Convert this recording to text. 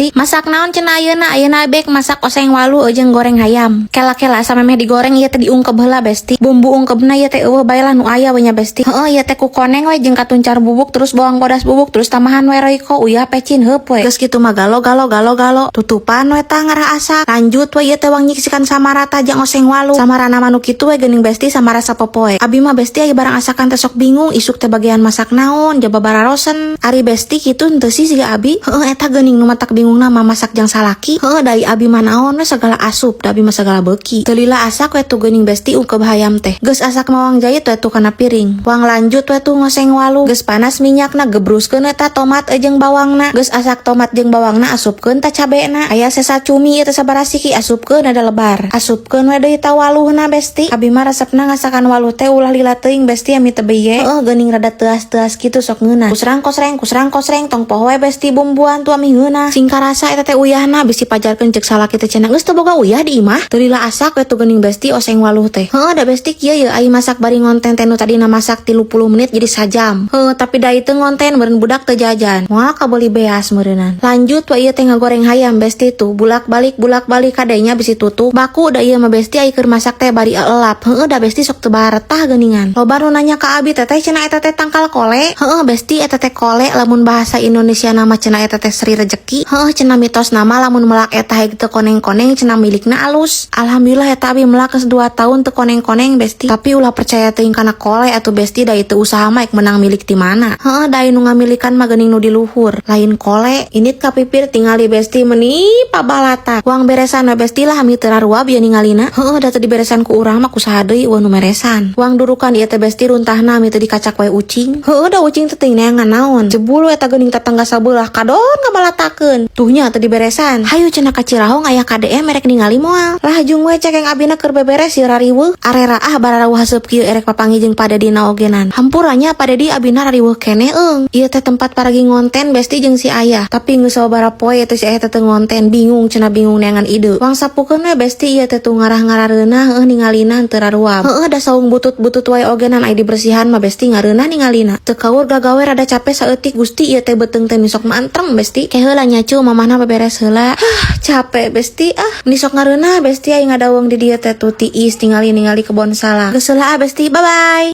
Besti. Masak naon cenah ayeuna? Ayeuna bek masak oseng waluh jeung goreng hayam. Kela-kela samemeh digoreng ieu teh diungkep heula, Besti. Bumbu ungkepna ieu teh euweuh bae lah, nu aya we nya, Besti. Heeh, ieu teh ku koneng we jeung katuncar bubuk, terus bawang bodas bubuk, terus tambahan we Royco, uyah, pecin, heup we. Geus kitu mah galo galo galo galo. Tutupan we tah ngarah asak. Lanjut we ieu teh wang nyiksikan samarata jang oseng waluh. Samarana mah nu kitu we geuning, Besti, samara sapopoe. Abi mah, Besti, aya barang asakan teh sok bingung, isuk teh bagian masak naon, jaba bararosen. Ari Besti kitu henteu sih siga abi? Heeh, eta geuning nu matak bingungna mah masak jang salaki. Heeh, da abi mah naon we segala asup, da abi mah segala beuki. Teu lila asak we tuh geuning, Besti, ungkep hayam teh. Geus asak mah wang jait we tuh kana piring. Wang lanjut we tuh ngoseng waluh. Geus panas minyakna, gebruskeun eta tomat jeung bawangna. Geus asak tomat jeung bawangna, asupkeun ta cabena. Aya sesa cumi ieu teh sabaraha siki, asupkeun ada lebar. Asupkeun we deui ta waluhna, Besti. Abi mah resepna ngasakan waluh teh ulah lila teuing, Besti, ami teu beye. Heeh, geuning rada teuas-teuas kitu sok ngeunah. Kusrang kosreng kusrang kosreng, tong poho we, Besti, bumbuan tuh ami ngeunah. Sing karasa eta teh uyahna, bisi pajarkeun ceuk salaki teh cenah geus teu boga uyah di imah. Teu lila asak we tuh geuning, Besti, oseng waluh teh. Heeh, da Besti kieu ye, ai masak bari ngonten teh nu tadina masak 30 menit jadi sajam. Heeh, tapi da itu ngonten meureun budak teu jajan. Moal kabeuli beas meureunnan. Lanjut we ieu teh ngagoreng hayam, Besti, tuh bulak-balik bulak-balik kadenya bisi tutup. Baku da ieu mah, Besti, ai keur masak teh bari elap. Heeh, da Besti sok teu baretah geuningan. Loba nu nanya ka abi, "Teteh," cenah, "eta teh tangkal kole?" Heeh, Besti, eta teh kole, lamun bahasa Indonesia nama cenah eta teh Sri Rejeki. Heeh, cenah mitos nama lamun melak eta heg teu koneng-koneng cenah milikna alus. Alhamdulillah eta abi melak geus 2 tahun teu koneng-koneng, Besti. Tapi ulah percaya teuing kana kole atuh, Besti, da itu usaha mah menang milik ti mana. Heeh, da nu ngamilikan mah geuning nu di luhur. Lain kole, ini kapipir tingali, Besti, meni pabalata. Wang beresan we, Besti, lah ami teu raruab ieu ningalina. Heeh, da teu diberesan ku urang mah kusaha deui, euweuh nu meresan. Wang durukan ieu teh, Besti, runtahna ami teu dikacak wae ucing. Heeh, da ucing teh teuing neangan naon. Jebul we eta geuning tetangga sabelah kadon ngabalatakeun. Tuh nya teu diberesan. "Hayu," cenah, "ka Cirahong aya KDM, erek ningali moal?" Lah jung we cekeng abina keur beberes ieu rariweuh. Arera ah bararawuh haseup kieu erek papanggih jeung Pa Dedi ogenan. Hampura nya, Pa Dedi, abina rariweuh keneh eung. Ieu teh tempat paragi ngonten, Besti, jeung si ayah. Tapi geus sababaraha poe teh si ayah teh teu ngonten, bingung cenah, bingung neangan ide. Wang sapukeun we, Besti, ieu teh tuh ngarah-ngarareunah, heueuh ningalina teu raruab. Heeh, da saung butut-butut wae ogenan ai dibersihan mah, Besti, ngareunah ningalina. Teu kaur gagawe rada capek saeutik, Gusti, ieu teh beuteung teh sok mantreng, Besti. Ke heula nyacu mamahna beberes heula. Hah, capek, Besti, ah. Meni sok ngareunah, Besti, ai ngadaweng di dieu teh tuh tiis tingali ningali kebon salak. Geus heula ah, Besti, bye bye.